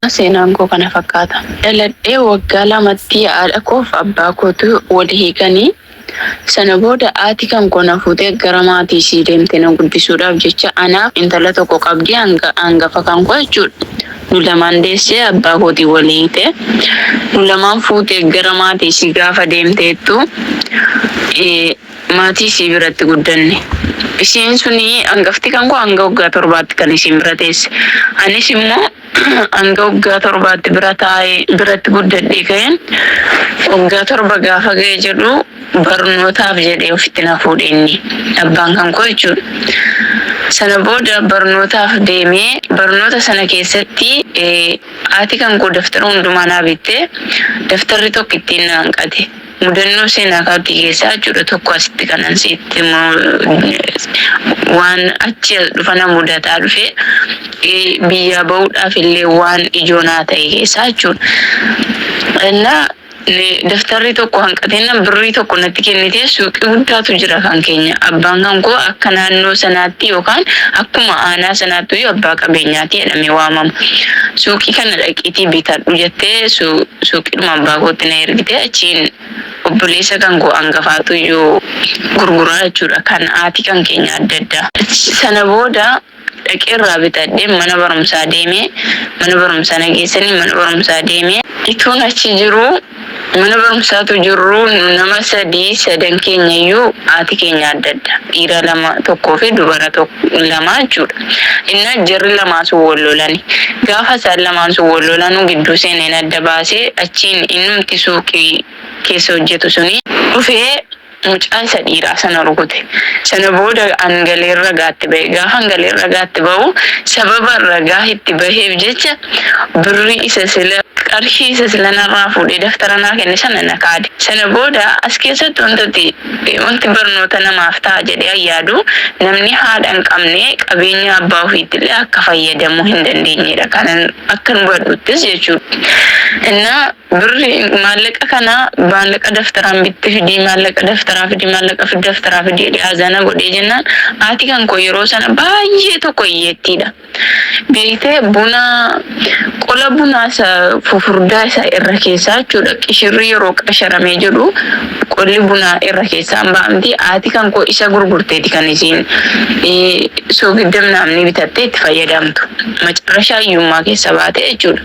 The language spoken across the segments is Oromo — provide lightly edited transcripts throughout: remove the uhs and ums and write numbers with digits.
Seenaan koo kana fakkaata. Dhaladhee waggaa 2tti haadha koof abbaa kootu wal hiikanii sana booda haati kan koo na fuutee gara maatii ishii deemte na guddisuudhaaf jecha anaaf intala tokko qabdi hangafa kan koo jechuudha. Nu lamaan deessee abbaa kootiin wal hiikte. Nu lamaan fuutee gara maatii ishii gaafa deemteettu maatii ishii biratti guddanne. Isheen suni hangafti kan koo hanga waggaa 7tti kan ishiin bira teesse. Anis immoo hanga waggaa 7tti bira taa'ee biratti guddadhee ka'een waggaa 7 gaafa ga'e jedhu barnootaaf jedhee ofitti na fuudhe inni abbaan kan koo jechuudha. Sana booda barnootaaf deemee barnoota sana keessatti haati kan koo daftara hundumaa naa bittee daftarri tokko ittiin na hanqate. Mudannoo seenaa kaatii keessaa jechuudha tokko asitti kanan sitti waan achi as dhufa na mudataa dhufe biyyaa ba'uudhaaf illee waan ijoo naa ta'e keessaa jechuudha. Innaa daftarri tokko hanqateenna birrii tokko natti kennitee suuqii guddaatu jira kan keenya. Abbaan kan koo akka naannoo sanaatti yookaan akkuma aanaa sanaatti iyyuu abbaa qabeenyaati jedhamee waamama. Suuqii kana dhaqiitii bitadhu jettee suuqiidhuma abbaa kootti na ergite. Achiin obboleessa kan koo hangafaatu iyyuu gurguraa jechuudha kan haati kan keenya adda addaa. Sana booda dhaqee irraa bitadhee mana barumsaa deemee mana barumsaa na geessanii mana barumsaa deemee ituun achi jiru mana barumsaatu jirru nu nama sadii sadan keenya iyyuu haati keenya adda adda dhiira lama tokkoo fi dubara lama jechuudha. Inna jarri lamaan sun wal lolani. Gaafa isaan lamaan sun wal lolanuu gidduu seeneen adda baasee achiin innumti suuqii keessa hojjetu suni dhufee mucaa isa dhiiraa sana rukute. Sana booda an galeen ragaatti bahe. Gaafa an galeen ragaatti bahu sababa ragaa itti baheef jecha birrii isa sila qarshii isa sila narraa fuudhee daftara naa kenne sana na kaade. Sana booda as keessatti wantati wanti barnoota namaaf ta'a jedhee an yaadu namni haadha hin qabne qabeenya abbaa ofiitti illee akka fayyadamuu hin dandeenyedha. Kanan akkan hubadhuttis jechuudha. Innaa Birri maallaqa kana maallaqa daftaraan bitte fidii maallaqa daftaraa fidii maallaqa daftaraa fidii jedhee azana godhee jennaan haati kan koo yeroo sana baay'ee tokko hiyyeettiidha. Beektee buna qola bunaa isa fufurdaa isa irra keessaa jechuudha qishirri yeroo qasharamee jedhu qolli bunaa irra keessaa hin ba'amti haati kan koo isa gurgurteeti kan isiin soogidda naamni bitattee itti fayyadamtu. Macarrashaa hiyyummaa keessa baate jechuudha.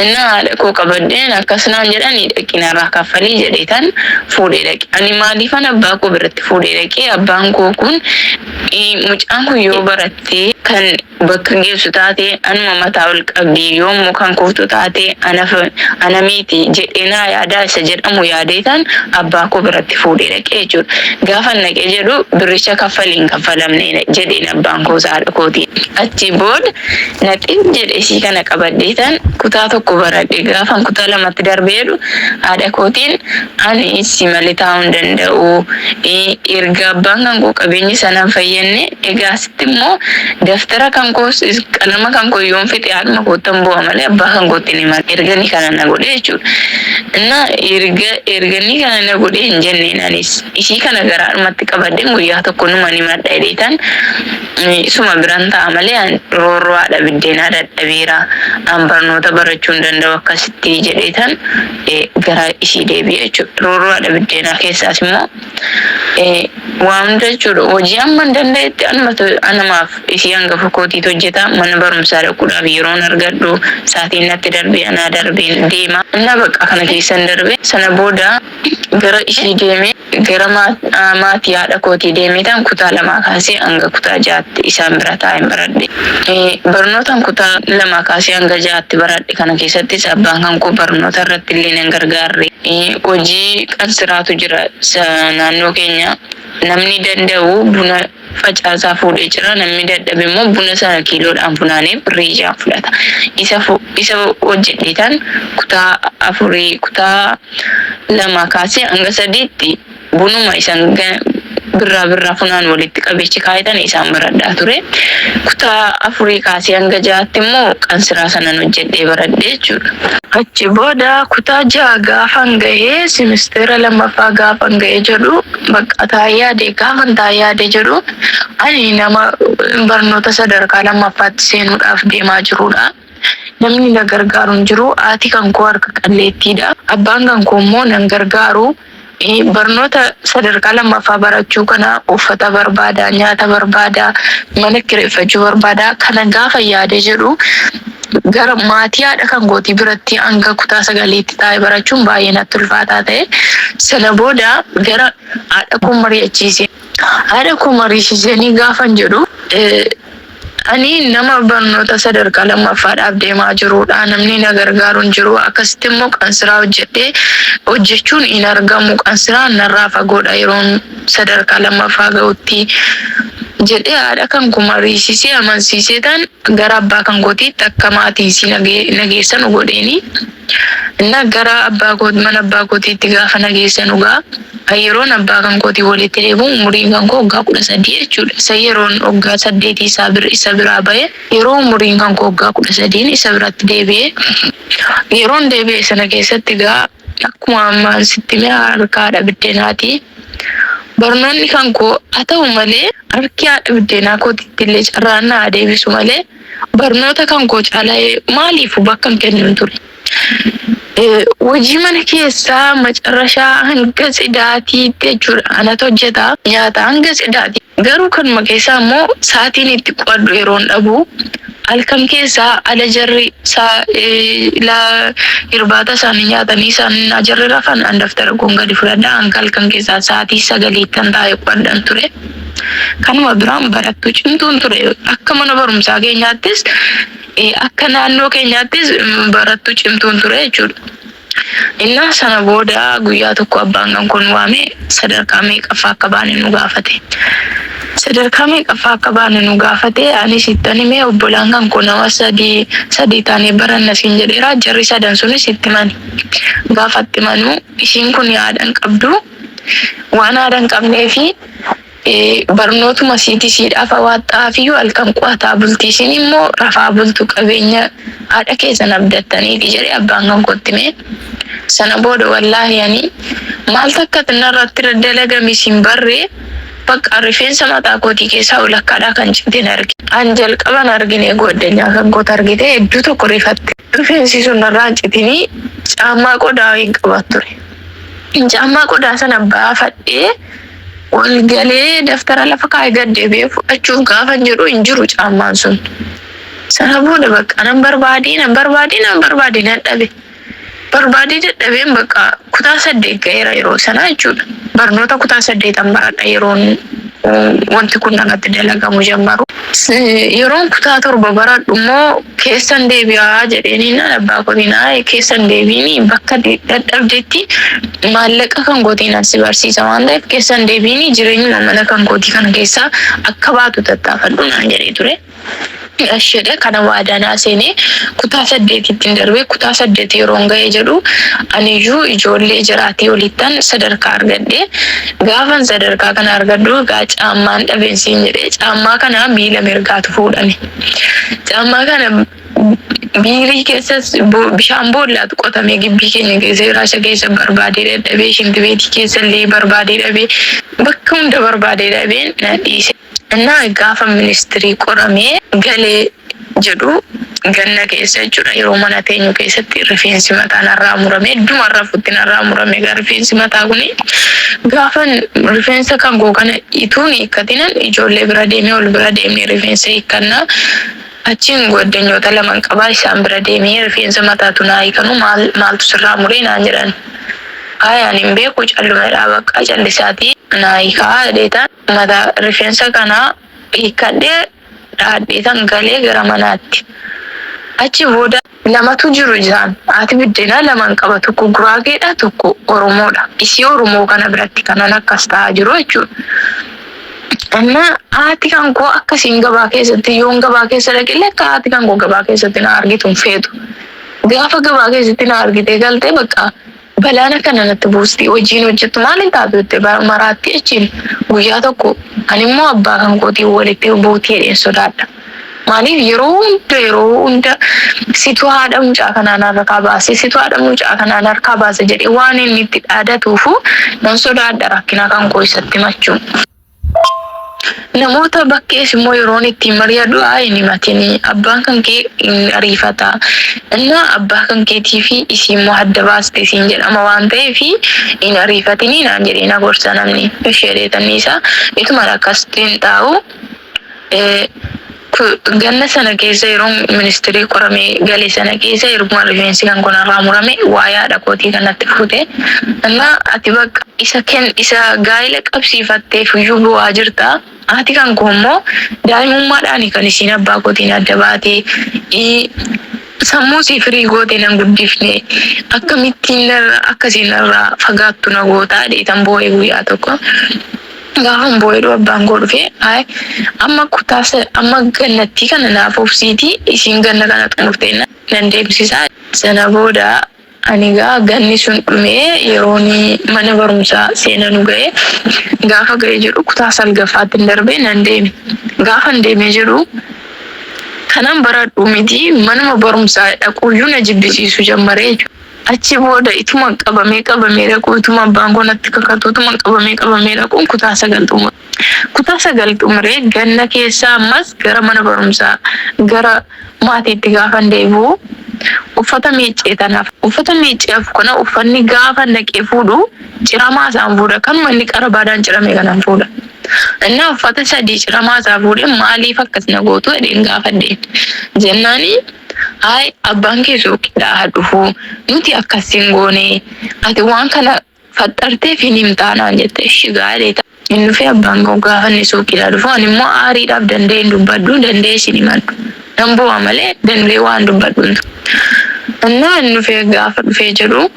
Innaa haadha koo qabadheen akkas naan jedhani dhaqi narraa kaffalii jedheetan fuudhee dhaqe. Ani maaliifan abbaa koo biratti fuudhee dhaqee abbaan koo kun mucaan kun yoo barattee kan bakka geessu taate anuma mataa ol qabdi yoo immoo kan kuftu taate anaf ana miiti jedhee naa yaadaa isa jedhamu yaadeetan abbaa koo biratti fuudhee dhaqee jechuudha. Gaafan dhaqee jedhu birricha kaffali hin kaffalamne jedheen abbaan koos haadha kootiin. Achii booda Naxin jedhe isii kana qabadheetan kutaa tokko baradhe. Gaafan kutaa lamatti darbee jedhu haadha kootiin ani si malee taa'uu hin danda'u. Erga abbaan kan koo qabeenya sana hin fayyadne egaa asitti immoo daftara kan koos qalama kan koo yoon fixe haadhuma koottan bu'a malee abbaa kan kootti hin himadhu. Erga inni kana na godhe jechuudha. Innaa erga erga inni kana na godhe hin jenneen anis isii kana garaadhumatti qabadheen guyyaa tokko numan himadha jedheetan Isuma biran ta'a malee an roorroo haadha biddeenaa dadhabeera, an barnoota barachuu hin danda'u akkasitti jedheetan gara isii deebi'e jechuudha. Roorroo haadha biddeenaa keessaas immoo waa hunda jechuudha. Hojii amma hin danda'etti anumatu anumaaf isii hangafa kootiitu hojjeta. Mana barumsaa dhaquudhaaf yeroon argadhu saatiin natti darbee anaa darbeen deema. Innaa bakka kana keessan darbe sana booda gara ishii deeme gara maatii haadha kootii deemeetan kutaa lamaa kaasee hanga kutaa ja'aatti isaan bira taa'een baradhe. Barnootan kutaa lamaa kaasee hanga ja'aatti baradhe kana keessattis abbaan kan koo barnoota irratti illee nan gargaarre. Hojii qansiraatu jira naannoo keenya namni danda'u buna facaasaa fuudhee jira. Namni dadhabe immoo buna sana kiiloodhaan funaanee birrii ijaan fudhata. Isa isa hojjedheetan kutaa afurii kutaa lamaa kaasee hanga sadiitti bunuma isan birraa birraa funaan walitti qabeechi kaayetan isaan baradhaa ture. Kutaa afurii kaasee hanga ja'aatti immoo qansiraa sanan hojjedhee baradhe jechuudha. Achi booda kutaa 6 gaafan gahee simisteera lammaffaa gaafan gahee jedhu bakka taa'ee yaade gaafan taa'ee yaade jedhu ani nama barnoota sadarkaa lammaffaatti seenuudhaaf deemaa jirudha. Namni na gargaaru hin jiru. Haati kan koo harka qalleettiidha. Abbaan kan koo immoo nan gargaaru. Barnoota sadarkaa lammaffaa barachuu kana uffata barbaada, nyaata barbaada, mana kireeffachuu barbaada. Kana gaafa yaade jedhu gara maatii haadha kan kootii biratti hanga kutaa sagaliitti taa'ee barachuun baay'ee natti ulfaataa ta'e. Sana booda gara haadha koo mari'achiise. Haadha koo mariisisanii gaafan jedhu ani nama barnoota sadarkaa lammaffaadhaaf deemaa jiruudha. Namni na gargaaru hin jiru. Akkasitti immoo qansiraa hojjedhee hojjechuun hin argamu. Qansiraan narraa fagoodha yeroon sadarkaa lammaffaa ga'utti jedhee haadha kan koo mariisisee amansiisee tan gara abbaa kan kootiitti akka maatiin si nageessanu godheeni. Inna gara abbaa koo mana abbaa kootiitti gaafa nageessanu gaa yeroon abbaa kan kootii walitti deebi'u umuriin kan koo waggaa 13 jechuudha. Isa yeroon waggaa saddeetii isaa bir isa biraa ba'e yeroo umuriin kan koo waggaa 13n isa biratti deebi'e. Yeroon deebi'e sana keessatti gaa akkuma ammaan sitti hime harka haadha biddeenaati. Barnoonni kan koo haa ta'u malee harki haadha biddeenaa kootitti illee carraan na haa deebisu malee barnoota kan koo caalaa maaliifu bakka hin kennuun ture. Hojii mana keessaa macarrashaa hanga tsidaatiitti jechuudha. Anatu hojjeta nyaata hanga tsidaatii. Garuu kanuma keessaa immoo sa'aatiin itti qo'adhu yeroon dhabu halkan keessaa ala jarri irbaata isaanii nyaatanii isaan jarri rafan an daftara koon gadi fudhadha hanga halkan keessaa sa'aatii sagaliittan taa'ee qo'adhan ture. Kanuma biraan barattuu cimtuun ture. Akka mana barumsaa keenyaattis akka naannoo keenyaattis barattuu cimtuun ture jechuudha. Innaa sana booda guyyaa tokko abbaan kan kun waame sadarkaa meeqaffaa akka baane nu gaafate. Sadarkaa meeqaffaa akka baane nu gaafate anis ittan hime obbolaan kan koo nama sadii sadii taanee baranna siin jedheera jarri sadan sunis itti himani. Gaafa itti himanu isiin kun haadha hin qabdu waan haadha hin qabneefi barnootuma siiti siidhaaf awaaxxa'aafiyyuu halkan qo'ataa bulti isin immoo rafaa bultu qabeenya haadha keessan abdattaniiti jedhee abbaan kan kootti hime. Sana booda wallaahi ani maal takka narratti dalagame isin barree bakka rifeensa mataa kootii keessaa walakkaadhaa kan citen arge. An jalqaban argine goddanyaa kan koota argite hedduu tokko rifatte. Rifeensi sun narraa citinii caammaa qodaa hin qabat ture. Caammaa qodaa sana baafadhee ol galee daftara lafa kaa'ee gad deebi'ee fudhachuuf gaafan jedhu hin jiru caammaan sun. Sana booda bakka nan barbaadee nan barbaadee nan barbaadee nan dhabe. Barbaadee dadhabeen bakka kutaa saddeet ga'eera yeroo sana jechuudha. Barnoota kutaa saddeetan baradha yeroon wanti kun narratti dalagamu jammaru. Yeroon kutaa torba baradhu immoo keessan deebi'aa jedheeni naan abbaa kootiin haa keessan deebiini bakka dadhabdetti maallaqa kan kootiin an si barsiisa waan ta'eef keessan deebiini jireenyuma mana kan kootii kana keessaa akka baatu tattaafadhu naan jedhee ture. Asheedha kana waadaa naa seenee kutaa saddeetittiin darbee kutaa saddeet yeroon ga'ee jedhu aniyyuu ijoollee jiraatii olittan sadarkaa argadhe gaafan sadarkaa kana argadhu egaa caammaan dhabeen siin jedhee caammaa kana miila mirgaatu fuudhame. Caammaa kana biirii keessas bishaan boollaatu qotamee gibbii keenya keessa jiraasha keessa barbaadee dadhabee shintibeetii keessa illee barbaadee dhabee bakka hunda barbaadee dhabee na dhiise. Innaa gaafa ministirii qoramee galee jedhu ganna keessa jechuudha yeroo mana teenyu keessatti rifeensi mataa narraa murame hedduma rafutti narraa murame egaa rifeensi mataa kuni gaafan rifeensa kan koo kana ituun hiikkatinan ijoollee bira deemee ol bira deemnee rifeensa hiikkannaa achiin goddanyoota laman qabaa isaan bira deemee rifeensa mataatu naa hiikanu maal maaltu sirraa muree naan jedhan. Ayi ani hin beeku callumadhaa bakka callisaatii naa hiikaa jedheetaan mataa rifeensa kana hiikkadhee dhahadheetan galee gara manaatti. Achi booda lamatu jiru isaan. Haati biddeenaa laman qaba. Tokko Guraageedha, tokko Oromoodha. Isii Oromoo kana biratti kanan akkas ta'aa jiru jechuudha. Amma haati kan koo akkasiin gabaa keessatti yoon gabaa keessa dhaqellee akka haati kan koo gabaa keessatti na argitu hin feetu. Gaafa gabaa keessatti na argitee galtee bakka Balaan akkana natti buusti hojiin hojjettu maal hin taatu jette maraatti achiin guyyaa tokko ani immoo abbaa kan kootiin walitti buuti jedheen sodaadha. Maaliif yeroo hunda yeroo hunda situ haadha mucaa kanaan harkaa baase situ haadha mucaa kanaan harkaa baase jedhee waan inni itti dhaadatuufu nan sodaadha rakkina kan koo isatti himachuu. Namoota bakkees immoo yeroon ittiin mari'adhu haa hin himatini abbaan kan kee hin ariifata. Innaa abbaa kan keetii fi isii immoo adda baaste siin jedhama waan ta'eef hin ariifatini naan jedhee na gorsa namni. Ishee dheetanni isaa ituma akkasitti taa'u. Ganna sana keessa yeroo ministirii qoramee gale sana keessa erguma rifeensi kan kun irraa murame waa'ee haadha kootii kanatti fuute. Innaa ati bakka isa ken isa gaa'ela qabsiifatteef iyyuu bu'aa jirta. Haati kan koo immoo daa'imummaadhaan kan isiin abbaa kootiin adda baate, sammuu isii firii gootee nan guddifne, akkamittiin akkasiin narraa fagaattu na gootaa dheetan boo'ee guyyaa tokko. Gaafan boo'ee abbaan koo dhufee, "Ay, amma kutaa amma gannattii kana naaf obsiitii, isiin ganna kana xumurtee nan deemsisaa." Sana booda ani gaa ganni sun dhumee yeroon mana barumsaa seenanu ga'e. Gaafa ga'e jedhu kutaa salgaffaatti hin darbee nan deeme. Gaafan deemee jedhu kanan baradhu miti, manuma barumsaa dhaquuyyuu na jibbisiisu jammaree jechuudha. Achi booda ituma qabamee qabamee dhaqu, ituma abbaan koo natti kakatu, ituma qabamee qabamee dhaquun kutaa sagal xumure. Kutaa sagal xumuree ganna keessaa ammas gara mana barumsaa gara maatiitti gaafan deebi'u uffata miiccee tanaaf uffata miiccee hafu kana uffanni gaafa naqee fuudhu ciramaa isaan fuudha, kanuma inni qarabaadhaan cirame kanan fuudha. Innaa uffata sadii ciramaa isaa fuudhee, "Maaliif akkas na gootu?" jedheen gaafadheen. Jennaani, "Hayi, abbaan kee suuqiidhaa haa dhufu, nuti akkas hin goone, ati waan kana faxxarteef hin himtaa," naan jette. Ishi gaarii inni dhufee abbaan koo gaafa inni suuqiidhaa dhufu ani immoo aariidhaaf danda'ee hin dubbadhu, danda'ee isin himadhu. Nan bu'a malee danda'ee waan dubbadhu hin ta'u. Innaa inni dhufee gaafa dhufee jedhu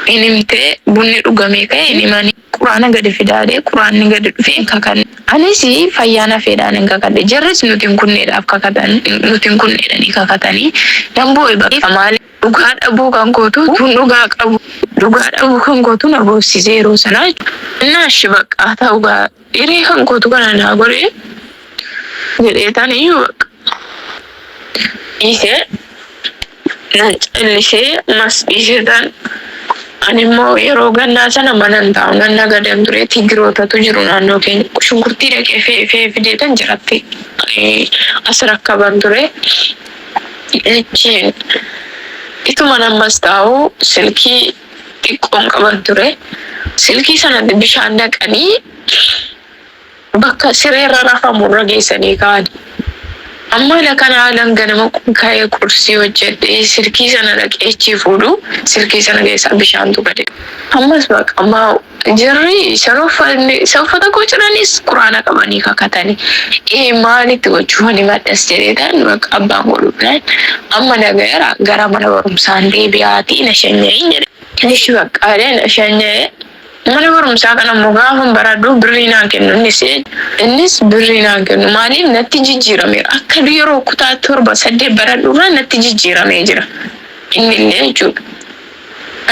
hin himtee, bunni dhugamee ka'e hin himanii. Quraana gadi fidaadhee quraanni gadi dhufee hin kakanne. Anis fayyaa nafeedhaan hin kakadhe. Jarris nuti hin kunneedhaaf kakatan, nuti hin kunneedhanii kakatanii nan bu'e bakka. Maali, dhugaa dhabuu kan kootu tun dhugaa qabu, dhugaa dhabuu kan kootu na boossisee yeroo sanaa jechuudha. Innaa ishi bakka ta'u gaa hiree kan kootu kana naa godhee jedhee taniyyuu bakka dhiisee nan callisee mas dhiisee tan. Ani immoo yeroo gannaa sana mana hin taa'u, nan nagadan ture. Tigirootatu jiru naannoo keenya, shunkurtii dhaqee fe'ee fe'ee fidee tan jiratti as rakkaban ture. Achiin ituma ammas taa'u silkii xiqqoon qaban ture. Silkii sanatti bishaan naqanii bakka sireerra rafamu irra geessanii ka'an. Amma haala kana haalaan ganama ka'ee qursii hojjedhee silkii sana dhaqee achii fuudhu, silkii sana keessaa bishaantu gadi. Ammas baqa amma jarri isa uffata koo ciranis quraana qabanii kakatanii. Ee, maalitti gochuufani maddas jedhee ta'an bakka abbaan koo dhufnaan, "Amma nagayeera, gara mana barumsaan deebi'aatii na shanya'in," jedhe. Ishi bakka na shanya'ee. Mana barumsaa kana immoo gaafan baradhu birrii naan kennu, innis birrii naan kennu. Maaliif natti jijjiirameera, akka yeroo kutaa torba saddeet baradhu irraa natti jijjiiramee jira inni illee jechuudha.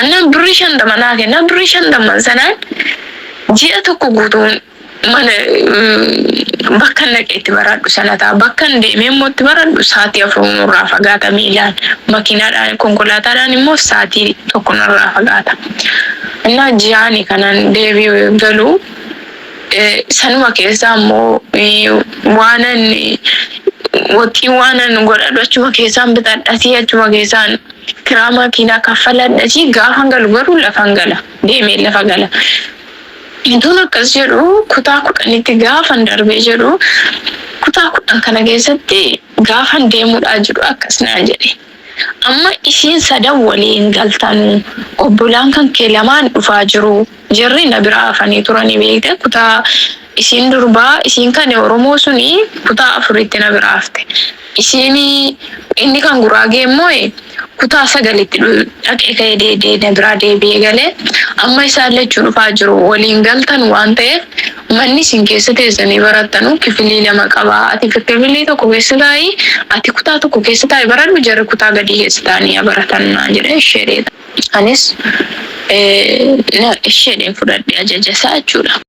Annaan birrii 50 naa kenna. Birrii 50 sanaan ji'a tokko guutuun mana bakka naqee itti baradhu sana ta'a. Bakka deemee immoo itti baradhu sa'aatii 4 nurraa fagaata miilaan. Makiinaadhaan, konkolaataadhaan immoo sa'aatii 1 narraa fagaata. Innaa ji'aani kanan deebi'u galu sanuma keessaa immoo waanan waxii waanan godhadhu achuma keessaan bitadhatii, achuma keessaan kiraa makiinaa kaffaladhatii, gaafan galu garuu lafan gala, deemee lafa gala. Tun akkas jedhu kutaa 10tti gaafan darbee jedhu, kutaa 10 kana keessatti gaafan deemuudhaa jedhu akkas naan jedhe. "Amma isiin sadan waliin galtanuu, obbolaan kan kee lamaan dhufaa jiru." Jarri na biraa hafanii turanii beekte, kutaa isiin durbaa isiin kan Oromoo suni kutaa afuritti na biraa hafte. Isiin inni kan Guraagee immoo kutaa sagalitti dhaqee ka'ee deebi'ee na biraa deebi'ee galee. Amma isaan lachuu dhufaa jiru, waliin galtan waan ta'eef manni isin keessa teessanii barattanu kifilii lama qaba. Ati kifilii tokko keessa taa'ii, ati kutaa tokko keessa taa'ii baradhu, jarri kutaa gadii keessa taa'anii baratan naan jedhee isheedha. Anis isheedhaan fudhadhe ajaja isaa jechuudha.